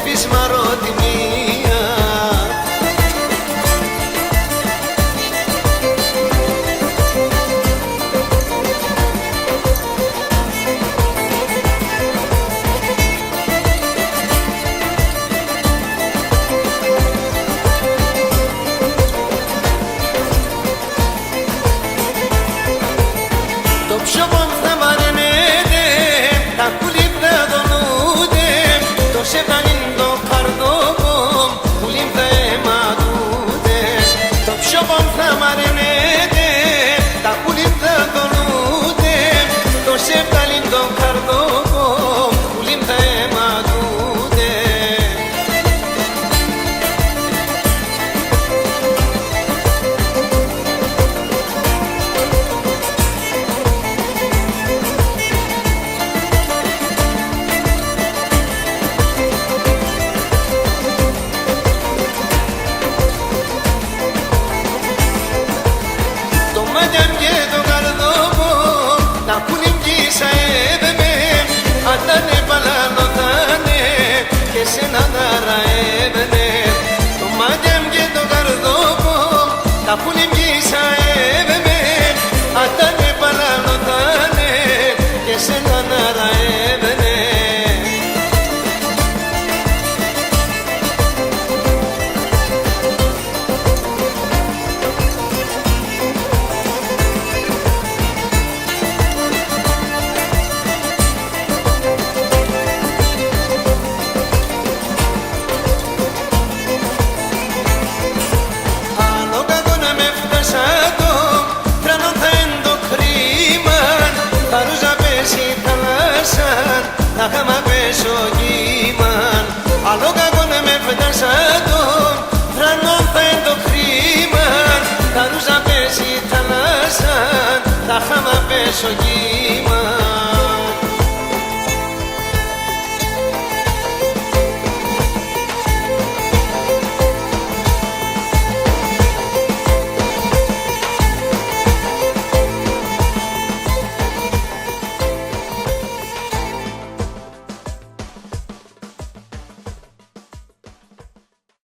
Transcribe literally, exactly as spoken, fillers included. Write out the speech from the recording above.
Πεις μ' αρ' ατιμία. Το ψιόπον θα μαραίνεται, τα κουλύπ θα δονούνται, το σεβδαλίν το καρδόπο, πουλίν θα εματούνται. Το ψιόπον θα μαραίνεται, τα κουλύπ θα δονούνται, το σεβδαλίν το καρδόπο, πουλίν θα εματούνται. Το μάτιαν και το καρδόπο, τα κουλίν κι σαέβεν με, ατά νε παλαλώθανε, κι εσέναν αραέβεν με. Το μάτιαν και το καρδόπο, τα κουλίν κι σαέβεν με, ατά νε παλαλώθανε, κι εσέναν αραέβεν με. Άλλο κακόν εμ' εφτάσα το, θρανόν θα έν' το κρίμαν, θα ρούζα πέσ' ση θαλάσσαν, θα χάμ' απέσ' σο κίμαν. Άλλο κακόν εμ' εφτάσα το, θρανόν θα έν' το κρίμαν, θα ρούζα πέσ' ση θαλάσσαν, θα χάμ' απέσ' σο κίμαν.